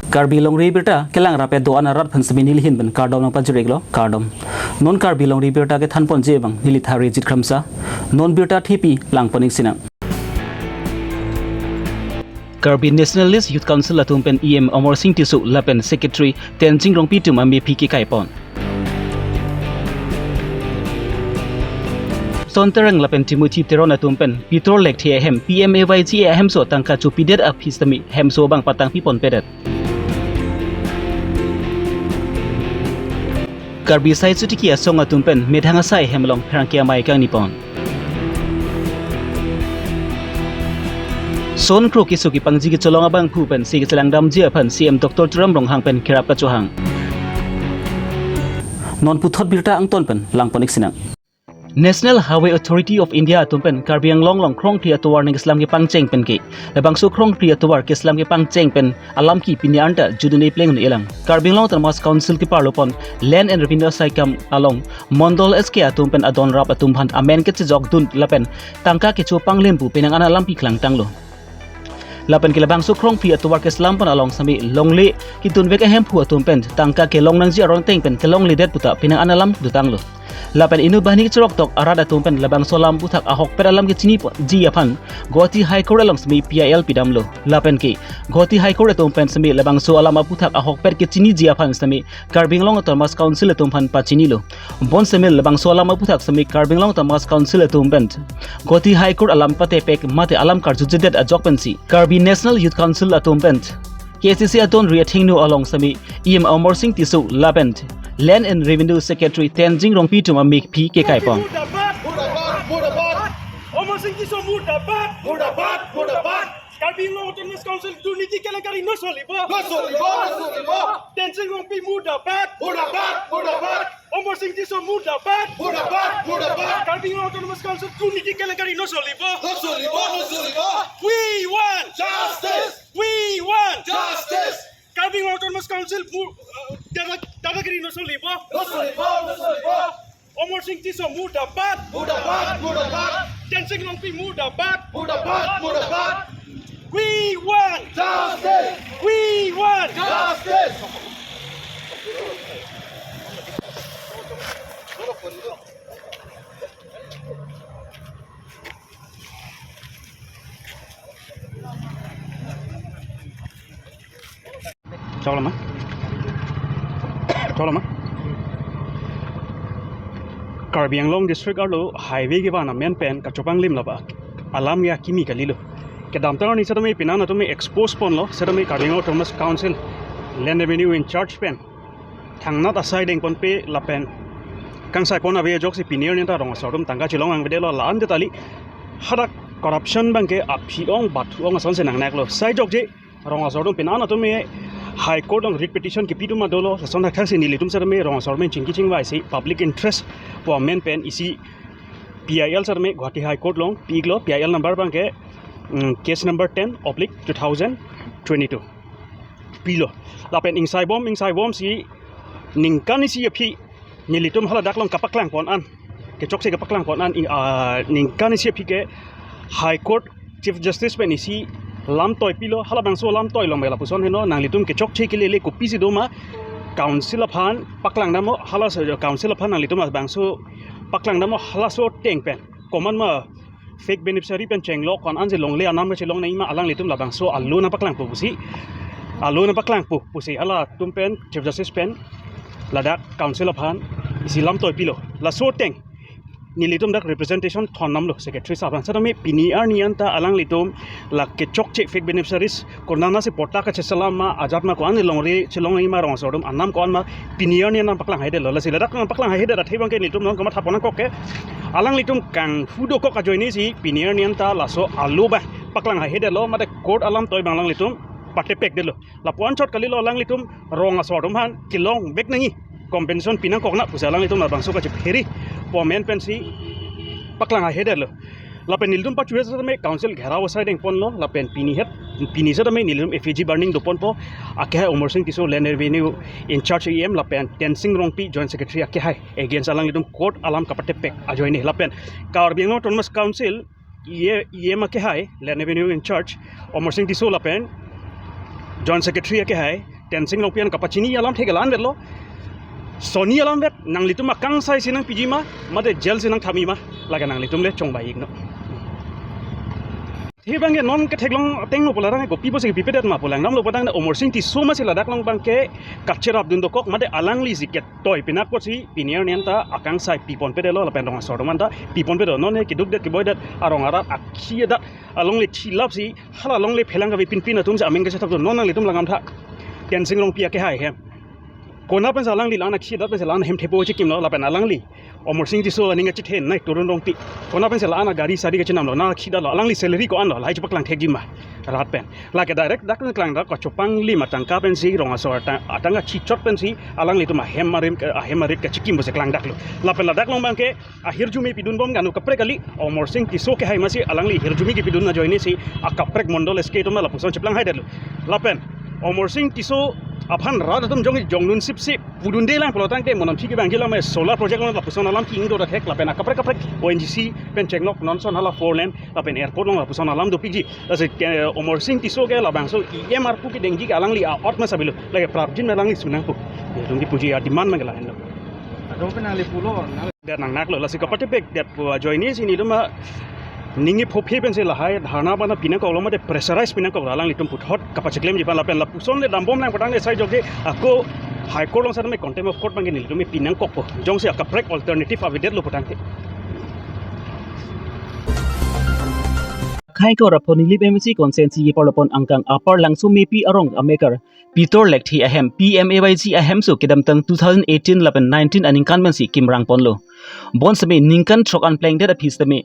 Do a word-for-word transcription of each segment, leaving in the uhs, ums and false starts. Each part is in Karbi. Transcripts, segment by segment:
Karbi Longri Abirta kelang rap-et do-an arat aphan semi nelihin pen kardom nangpajir-iklo, kardom. Non Karbi Longri Abirta kethanponji abang neli Tharijit Kramsa. Non birta thepi langpon-ik sinang. Karbi Nationalist Youth Council atum pen E M Amarsing Tisso lapen Secretary Tensing Rongpi atum amephi kekaipon. Son Terang lapen Timothy Teron atum pen Peter Lekthe ahem P M A Y G A ahemso tangka chopidet aphi sitame hemso abang patangpiponpedet. Karbi Sai Sutiki Asong atum pen Methang Asai hem along pherangke amei kangnipon. Son kro keso kepangji kecholong abangphu pensi kechelangdamji aphan C M Doctor Tuliram Ronghang pen kerap kachohang. Non puthot birta angton pen langpon-ik sinang. National Highway Authority of India atum pen Karbi Anglong along krongphli atovar ning keslam kepangcheng pen ke, labangso krongphli atovar keslam kepangcheng pen alam ke pini anta judun epleng un-elang. Karbi Anglong Autonomous Council keparlopon Land and Revenue asaikam along Mondol S K atum pen adon rap atum aphan amen kechejokdun lapen tangka kecho panglim pu penang an alam pi klangtanglo. Lapen ke labangso krongphli atovar keslampon along sitame longle kedunvek ahemphu atum pen tangka kelong nangji arong ateng pen kelongledet puta penang an alam dotanglo. Lapen inut banghini kecheroktok arat atum pen labangso alam aphuthak ahokpet alam kechiniji aphan Guwahati High Court along sitame P I L pidamlo. Lapen ke Guwahati High Court atum pen sitame labangso alam aphuthak ahokpet kechiniji aphan sitame Karbi Anglong Autonomous Council atum aphan pachinilo. Bonsitame labangso alam aphuthak sitame Karbi Anglong Autonomous Council atum pen Guwahati High Court alam patepek mate alam karjujedet ajok pensi Karbi National Youth Council atum pen K A C C adon ri athengno along sitame E M Amarsing Tisso lapen Land and Revenue Secretary Tensing Rongpi atum amephi kekaipon. Murdabad! Murdabad! Murdabad! Amarsing Tisso murdabad! Murdabad! Murdabad! Karbi Anglong Autonomous Council দুর্নীতি কেলেংকারি নচলিব। নচলিব, নচলিব। Tensing Rongpi মুর্দাবাদ। মুর্দাবাদ, মুর্দাবাদ। Amarsing Tisso মুর্দাবাদ। মুর্দাবাদ, মুর্দাবাদ। Karbi Anglong Autonomous Council দুর্নীতি কেলেংকারি নচলিব। নচলিব, নচলিব। We want justice। We want justice। Karbi Anglong Autonomous Council মু-, আহ, দাদা-, দাদাগিরি নচলিব। নচলিব, নচলিব। Amarsing Tisso মুর্দাবাদ। মুর্দাবাদ, মুর্দাবাদ। Tensing Rongpi মুর্দাবাদ। মুর্দাবাদ, মুর্দাবাদ। We want justice। We want justice। Choklama. Choklama. Karbi Anglong District arlo highway kevan amen pen kachopanglim laba alam ya kimi kalilo. Kedamtang arni setame penang atum expose ponlo, setame Karbi Anglong Autonomous Council Land Revenue in charge pen thangnat asai dengponpe lapen kangsaipon ave ajoksi pini arni anta rong asor atum tangka chelong nangvedetlo, la-an detali hadak corruption abangke aphi-ong bathu-ong asonsi nangneklo. Sai jokje rong asor atum penang atum me High Court along writ petition kepi atum ma dolo, lason thakthaksi nelitum setame rong asor atum chingki chingvaisi public interest pu amen pen isi P I L setame Guwahati High Court along pi-iklo, P I L number abangke, mm, case number ten oblique two thousand twenty-two. Pilo. Lapen ingsaibom, ingsaibomsi ningkan isi aphi nelitum hala dak along kapaklangpon an, kechokche kapaklangpon an, ing-, ah, ningkan isi aphi ke High Court Chief Justice pen isi lamtoi pilo, halabangso lamtoi along me lapuson heno, nanglitum kechokche kelele kopisi doma, council aphan paklangdamlo, hala se-, council aphan nanglitum labangso paklangdamlo, halaso ateng pen komat ma fake beneficiary pen chenglok ko-an ansi longle anam kachelong nangji ma alanglitum labangso alo nangpaklangpo pusi, alo nangpaklangpo pusi halatum pen Chief Justice pen ladak council aphan isi lamtoi pilo. Laso ateng nelitum dak representation thondamlo secretary sahab aphan. Setame pini arni anta alanglitum la kechokche fake beneficiaries konatsi patta kacheselam ma ajat ma ko-an longri chelong nangji ma rong asor atum anam ko-an ma pini arni nangpaklang haidetlo. Lasi ladak nangpaklang haihedet athe abangke nelitum non komat hapon nangkok ke alanglitum kanghu dokok ajoinesi pini arni anta laso alo abang paklang haihedetlo, mate court alamtoi abang alanglitum patepekdetlo. Lapu-an chot kalilo, alanglitum rong asor atum aphan kelongvek nangji, compensation pinangkok nang pusi alanglitum labangso kachephere pu amen pensi paklang haihedetlo. Lapen nelitum pachu-et setame council gherao asai dengponlo, lapen pini het, pini setame nelitum effigy burning doponpo, akehai Amarsing Tisso Land Revenue in charge E M lapen Tensing Rongpi Joint Secretary akehai against alanglitum court alam kapatepek ajoine, lapen Karbi Anglong Autonomous Council E M, E M akehai Land Revenue in charge Amarsing Tisso lapen Joint Secretary akehai Tensing Rongpi an kapachini alamthe ke la-an vetlo. Soni alam vet, nanglitum akangsai si nangpiji ma, mate jail si nangthami ma, lake nanglitum le chongbai iknon. He bangke non ketheklong ateng lo pu larang kopi pusi pipedet ma pu langdamlo pu tangte Amarsing Tisso masi ladak along bangke kacherapdun dokok mate alangli si ketoi pinak pusi pini arni an ta akangsai piponpedetlo lapen rong asor atum an ta piponpedetlo. Non he keduk det keboi det arong arat akhi adak alongle thilap si hala alongle phelang kave pinpin atum si amen kachethok do non nanglitum langdam tha. Tensing Rongpi akehai hem. Kona pensi alangli la-an akhi adak pensi la-an hem thepo chekimlo lapen alangli Amarsing Tisso aning kachethenei Torun Rongpi. Kona pensi la-an agari sari kachinamlo, na akhi adak lo, alangli salary ko-an lo, lahai chepaklang thekji ma rat pen. Lake direct dak klang dak kachopangli ma tangka pensi rong asor atang, atang kachichot pensi alanglitum ahem arit, ahem arit kachikim pusi klang daklo. Lapen ladak along bangke ahirjume pidunbom kanu kaprek kali, Amarsing Tisso kehai masi alangli hirjume kepidun ajoine si akaprek mondol S K atum lapuson cheplang haidetlo. Lapen Amarsing Tisso aphan rat atum jong jongdun sipsip pudunde lang pulo tangte mo namthi kevangji lam solar project along lapuson alam ki-ingdo thek lapen akaprek kaprek O N G C pen chenglok non ason hala four lane lapen airport along lapuson alam dopikji. Lasi ke Amarsing Tisso ke labangso E M arpu kedengji ke alangli a-ot ma sabilo. Lake prapjin ma alangli sunang pu. Itum kipuji a-demand ma ke lahenlo. Ado pen nangli pulo, nang- Det nangnaklo, lasi kapatepek det pu ajoine si nelitum aning iphophe pensi lahai dharna bana pinangkoklo mate pressurize pinangkoklo alanglitum puthot kapacheklemji aphan lapen lapuson le dambom lang pu tangte sai jokje ako High Court along setame contempt of court bangke nelitum pinangkokpo. Jongsi akaprek alternative avedetlo pu tangte. Khei Kor apho Nilip M A C constituency parlopon angkang Upper Langsomepi arong amekar Peter Lekthe ahem P M A Y G ahemso kedamtang two thousand eighteen lapen nineteen aningkan pensi kimrangponlo. Bonsitame ningkan throk an plengdet aphi sitame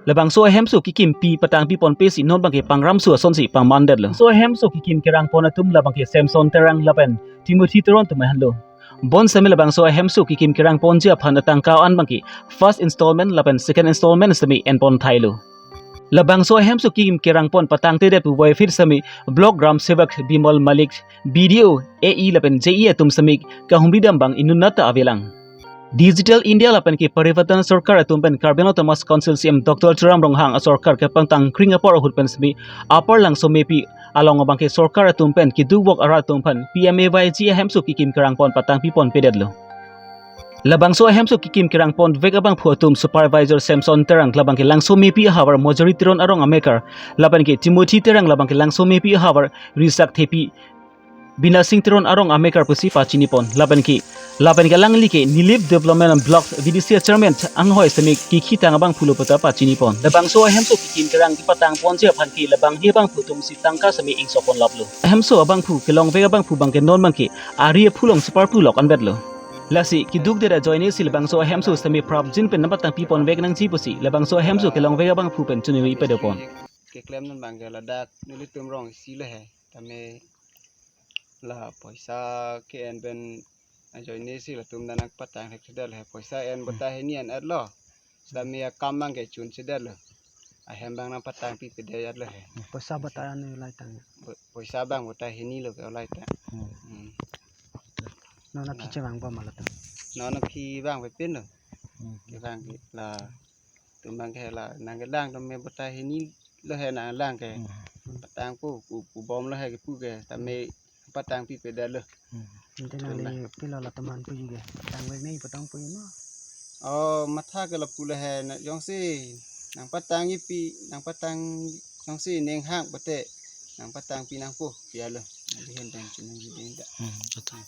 labangso ahemso kekimpi patangpiponpe si non bangke pangramso asonsi pangmandetlo. So ahemso kekim kerangpon atum labangke Samson Terang lapen Timothy Teron atum ahenlo. Bonsitame labangso ahemso kekim kerangponji aphan atangka an bangke first installment lapen second installment sitame enpon thailo. Labangso ahemso kekim kerangpon patangtedet pu voiphit sitame Block Gram Sevak Bimal Malik, B D O, A E lapen J E atum sitame kahumri dambang inut nata avelang. Digital India lapen ke Parivartan Sorkar atum pen Karbi Anglong Autonomous Council C E M Doctor Tuliram Ronghang asorkar kepangtang kring apor ahut pen sitame Upper Langsomepi along abangke sorkar atum pen keduk vok arat atum aphan P M A Y G ahemso kekim kerangpon patangpiponpedetlo. Labangso ahemso kekim kerangponvek abangphu atum supervisor Samson Terang labangke Langsomepi ahavar Mojori Teron arong amekar lapen ke Timothy Terang labangke Langsomepi ahavar Risak Thepi Binasing Teron arong amekar pusi pachinipon lapen ke lapen ke alangli ke Nilip Development Block V D C Chairman anghoi sitame kekhitang abangphulo puta pachinipon. Labangso ahemso kekim kerang kepatangponji aphan ke labangli abangphu atum si tangka sitame ingsoponlaplo. Ahemso abangphu kelongvek abangphu bangke non bangke ari aphu along cheparpulok anvetlo. Lasi keduk det ajoine si labangso ahemso sitame prapjin pen nangpatangpiponvek nangji pusi labangso ahemso kelongvek abangphu pen choningri pedopon. Keklem non bangke ladak nelitum rong isi le he. Tame la poisa ke-en pen ajoine si latum nangpatang thekthedet le he. Poisa en bota hini en-etlo. Sitame akam bangke chunchedetlo. Ahem bang nangpatangpipedetlo he. Poisa bota an ulai tang. Po-, poisa bang bota hini lo ke ulai tang. Hmm. Hmm. Non aphi chevang bom ma latum. Non aphi vangpepinlo. Hmm. Kevang ke latum bangke la nangkelang atum me bota hini lo he nanglang ke. Hmm. Patangpo, pu, pubomlo he kepu ke. Tame patangpipedetlo. Hmm. Ante nangli pilo latum aphan puji ke. Tangvek nangji pu tong puji ma. Oh, matha ke lapu le he na jongsi nangpatangpipe, nangpatang jongsi ning hang pute nangpatangpi nangpo pialo. Nangli hen tang chunang jideng ta. Hmm, betul.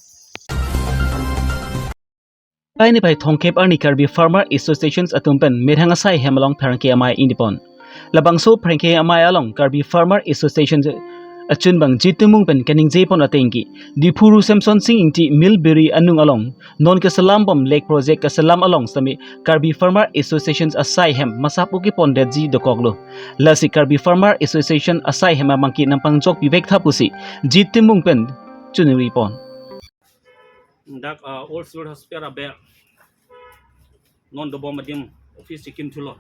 Pini pai thomkep arni Karbi Farmer Associations atum pen Methang asai hem along pherangke amei ingnipon. Labangso pherangke amei along Karbi Farmer Association achunbang Jit Timung pen kaningjepon ateng ke Diphu Ru Semsonsing Ingti Millberry anung along non keselambom lake project keselam along sitame Karbi Farmer Association asai hem masap ukipondetji dokoklo. Lasi Karbi Farmer Association asai hem abangke nangpangjokpivek tha pusi Jit Timung pen choningripon. Dak, ah, Old Civil Hospital aber non dobom adim office chikim thulo.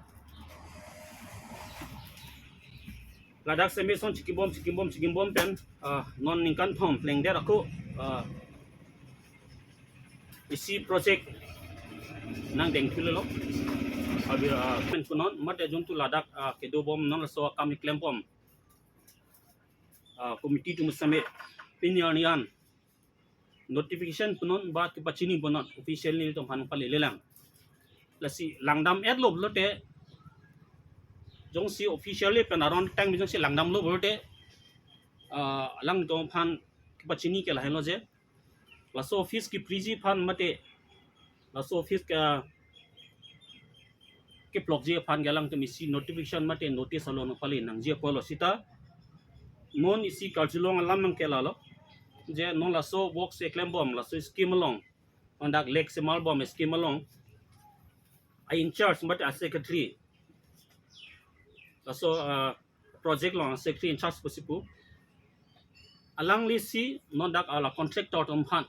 Ladak semi son chikimbom, chikimbom, chikimbom pen, ah, non ningkan thom plengdet ako, ah, isi project nangdeng thulo. Abi, ah, pen kunon mate jontu ladak, ah, kedobom non laso akam keklembom. Ah, committee atum sitame pini arni an notification punon ba kepachini punon officially nelitum aphan pale lelang. Lasi langdam-etlo pulote, jongsi officially pen aron tang jongsi langdamlo pulote, ah, alangtum aphan kepachini ke lahenlo je, laso office kepriji aphan mate, laso office ke, keplokji aphan ke alangtum isi notification mate notice along pale nangji apotlo seta, non isi karjulong alam nangkelalo je non laso work si klembom, laso scheme along, non dak lake si malbom scheme along a-in charge mate a-secretary, laso, ah, project along a-secretary in charge pusi pu, alanglisi non dak ala contractor atum aphan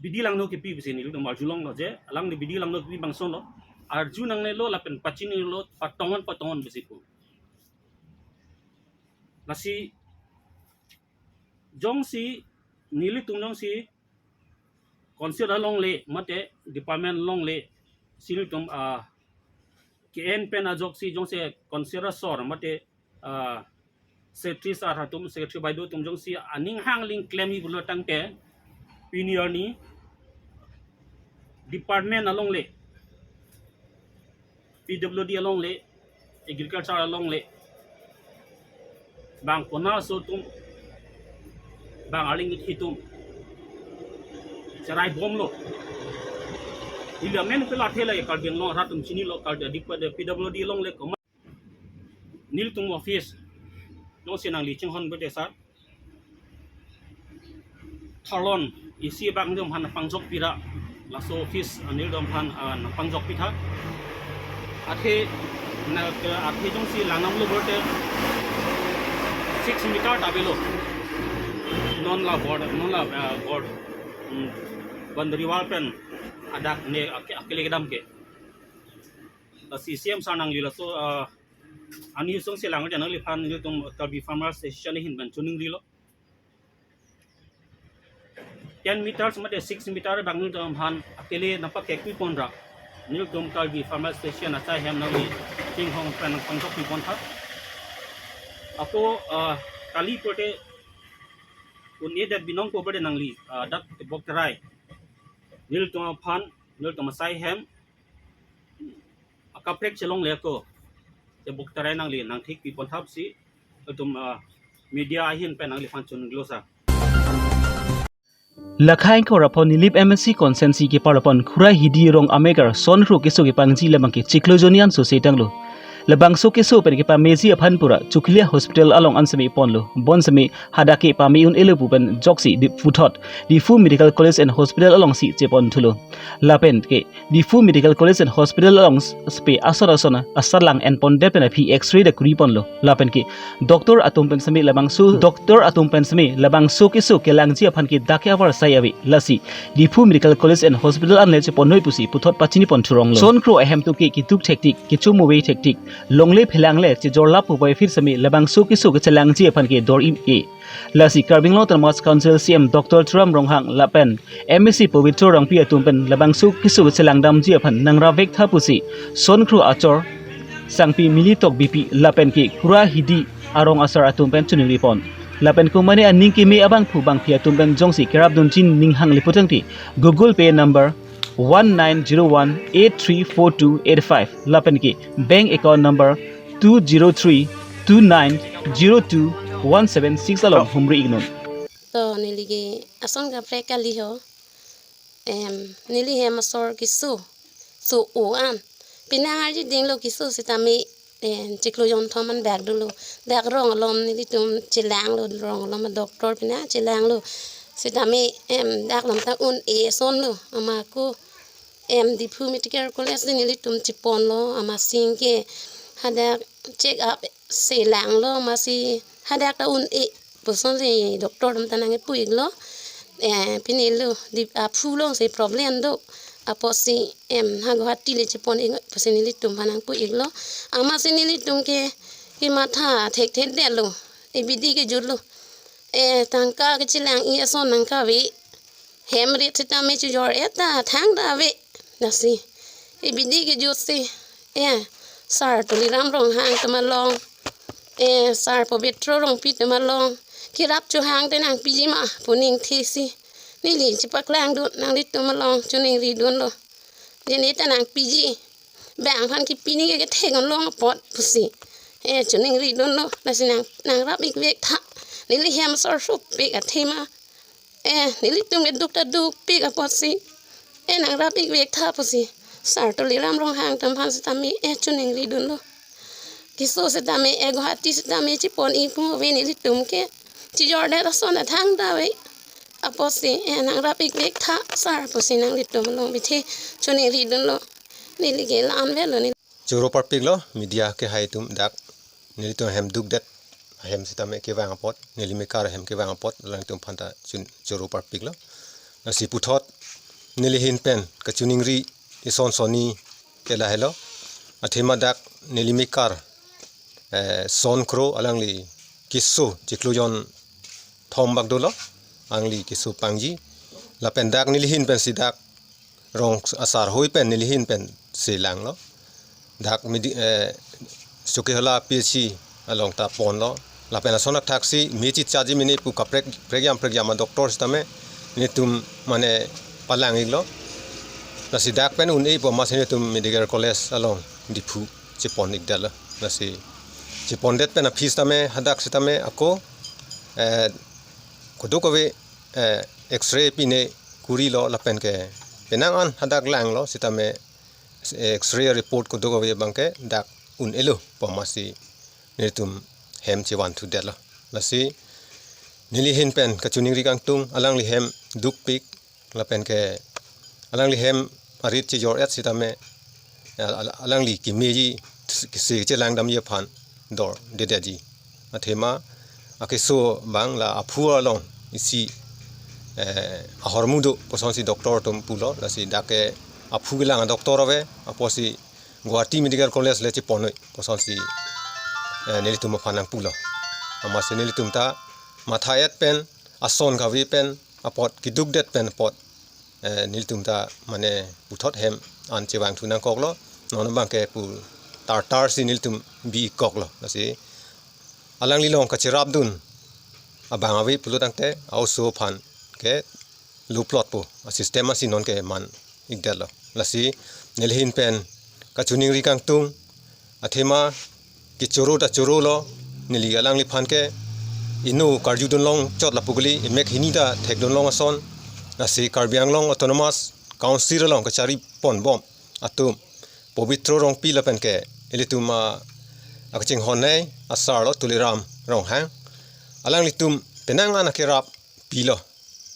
bidi langno kepi pusi nelitum arjulonglo je, alangli bidi langno kepi bangso lo, arju nangnelo lapen pachinilo, patongon patongon pusi pu. Lasi jongsi nelitum jongsi council alongle mate department alongle si nelitum, ah, ke-en pen ajoksi jongsi council asor mate, ah, secretary sir atum, secretary baideo atum jongsi aning hang ling klemji pulo tangte, pini arni department alongle, P W D alongle, agriculture alongle, bang kona aso atum, bang arleng ithi atum cherai bomlo. Iliamen pela thela Karbi Anglong arat atum chinilo, Karbi P W D alongle koma nelitum office jongsi nangli chinghon bete sir, tharlon isi bang nelitum aphan pangjok pira, laso office, ah, nelitum aphan, ah, nangpangjok pitha. Athe na ke athe jongsi langdamlo pulote six meter ta avelo. Non la border, non la, ah, border, hmm, boundary wall pen adak ne ake, akele kedam ke. Lasi C M sir nangli laso, ah, ani song si lang nangliphan nelitum Karbi Farmers Association ahin pen choningrilo. Ten meters mate six meter bang nelitum aphan akele nangpakekpipon ra, nelitum Karbi Farmers Association asai hem nangli chinghon pen nangpangjok pipon tha. Ako, ah, kali pulote un-edet binong ko pulote nangli, ah, dak tebok terai nelitum aphan, nelitum asai hem akaprek chelongle ako tebok terai nangli nangthik pipon tha pusi itum, ah, media ahin pen nangliphan choninglo sir. Lakhai ko rapo Nilip M A C constituency keparlopon Khura Hidi rong amekar Sonkro keso kepangji labang ke chiklo joni an so setanglo. Labangso keso pen kepameji aphan pura Chukilia Hospital along an seme ponlo. Bonseme hadak ke pame un-elo pu pen joksi Diphu puthot Diphu Medical College and Hospital alongsi chepon thulo. Lapen ke Diphu Medical College and Hospital along spe ason ason asarlang enpondet pen aphi X-ray dak kuri ponlo. Lapen ke doctor atum pen seme labangso, doctor atum pen seme labangso keso kelangji aphan ke dak ke avarsai ave. Lasi Diphu Medical College and Hospital anle cheponnoi pusi puthot pachini pon thuronglo. Sonkro ahem atum ke keduk thektik, kecho move thektik, longle phelangle chejorlap pu bai phir seme labangso keso kechelangji aphan ke dor-i-e. Lasi Karbi Anglong Autonomous Council C M Doctor Tuliram Ronghang lapen M A C Pobitro Rongpi atum pen labangso keso kechelangdamji aphan nangravek tha pusi Sonkro achor Sangpi Militok Beypi lapen ke Khura Hidi arong asar atum pen choningri pon. Lapen komane aning keme abangphu bangphi atum pen jongsi kerapdunji ning hang le pu tangte Google Pay number one nine zero one eight three four two eight five lapen ke bank account number two zero three two nine zero two one seven six along humri iknon. To neli ke ason kaprek kali ho. Em, neli hem asor keso, so o an. Pini arji dinglo keso sitame, em, chiklo jonthom an bak dolo. Dak rong along nelitum chelanglo, rong along ma doctor pini chelanglo. Sitame, em, dak lam ta un-e asonlo. Amat ako, em, Diphu Medical College si nelitum cheponlo, amat sing ke hadak check up si langlo, amatsi hadak ta un-e puson si doctor atum ta nangkipu iklo. Eh, pini lo di aphu along si problem do. Apotsi, em, ha Guwahati le chepon ik pusi nelitum aphan nangpu iklo. Amatsi nelitum ke, kematha thekthedetlo. E bidi kejutlo. Eh, tangka kechelang-i ason nangkave. Hem rit sitame chojor-et ta thangta ave. Lasi e bidi kejut si, eh, Sir Tuliram Ronghang atum along Eh, sir Pobitro Rongpi atum along kerap chohang te nangpiji ma pu ningthesi neli chepaklangdun, nanglitum along choningridunlo. Jene ta nangpiji, bang aphan kipini ke kethek-un long apot pusi, eh, choningridunlo. Lasi nang, nangrap-ik vek tha. Neli hem asor sopik athema, eh, nelitum keduk ta dukpik apotsi, eh, nangrap-ik vek tha pusi sir Tuliram Ronghang atum aphan sitame, eh, choningridunlo. Keso sitame, eh, Guwahati sitame chepon-ik pu ave, nelitum ke chijordet ason ta thangta ave. Apotsi, eh, nangrap-ik vek tha sir pusi nanglitum along bithe choningridunlo. Neli ke la-an avelo, neli. Choro parpiklo media kehai atum, dak nelitum ahem dukdet ahem sitame kevang apot, neli mekar ahem kevang apot, alangtum aphanta chun choro parpiklo. Lasi puthot neli ahin pen kachoningri ison sonni ke lahelo. Athema dak neli mekar, eh, Son Kro, alangli keso chiklo jonthom bak dolo, alangli keso pangji. Lapen dak neli ahin pensi dak rong asar hoi pen neli ahin pensi langlo. Dak midi, eh, Chokihola P H C along ta ponlo. Lapen lason athaksi me chicharji mene pu kaprek, prekyam prekyam a-doctor sitame nelitum mane palang-iklo. Lasi dak pen un-e pu amatsi nelitum Medical College along Diphu chepon-ikdetlo. Lasi chepondet pen aphi sitame hadak sitame ako, eh, kodok ave, eh, X-ray pine kurilo, lapen ke penang an hadak langlo sitame, eh, X-ray report kodok ave abangke dak un-elo pu amatsi nelitum hem chevanthudetlo. Lasi neli ahin pen kachoningri kangtung, alangli hem dukpik, lapen ke alangli hem arit chejor-et sitame, al-, al-, alangli kemeji, kese chelangdamji aphan dordedetji. Athema akeso abang la aphu along isi, eh, ahormu do pusonsi doctor atum pulo. Lasi dak ke aphu kelang a-doctor ave, apotsi Guwahati Medical College le chepon noi pusonsi, eh, nelitum aphan nangpulo. Amatsi nelitum ta matha-et pen, ason kave pen apot, kedukdet pen apot, eh, nelitum ta mane puthot hem an chevangthu nangkoklo. Non abangke pu tartarsi nelitum bi-ikkoklo. Lasi alangli along kacherapdun abang ave pulo tangte a-oso aphan ke luplot pu a-system asi non ke man-ikdetlo. Lasi neli ahin pen kachoningri kangtung, athema kechoro ta chorolo, neli alangliphan ke inut karjudun longchot lapu kali, imek hini ta thekdun long ason. Lasi Karbi Anglong Autonomous Council along kacharipon bom atum Pobitro Rongpi lapen ke ilitum a, akachinghon nei asarlo Tuliram Ronghang, alanglitum penang an akerap pilo,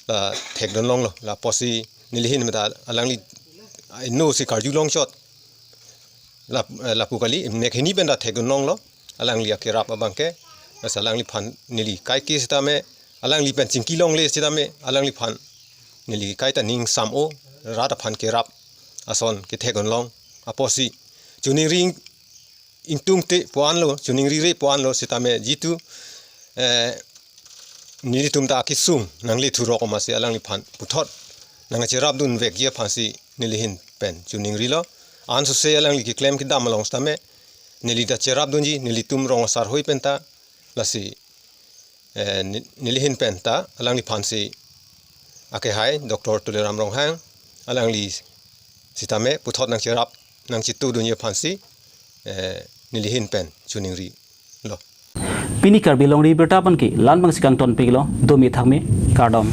la thekdun longlo, la apotsi neli ahin meta alangli inutsi karju longchot la, eh, lapu kali, imek hini pen ta thekdun longlo alangli akerap abangke. Lasi alangliphan neli kaike sitame, alangli pen chingki longle sitame, alangliphan neli kaita ning sam-o, rat aphan kerap ason kethekdun long apotsi choningri ingtungte pu anlo, choningrire pu anlo sitame jitu, eh, nelitum ta akesung nangle thurok amatsi alangliphan puthot nangcherapdun vekji aphansi neli ahin pen choningrilo. Ansose alangli keklem kedam along sitame neli ta cherapdunji, nelitum rong asar hoi pen ta. Lasi, eh, ne-, neli ahin pen ta alangliphansi akehai Doctor Tuliram Ronghang, alangli sitame puthot nangcherap nangchetudunji aphansi, eh, neli ahin pen choningrilo. Pini Karbi Longri Abirta abangke la-an abangsi kangtonpiklo, dome thakme, kardom.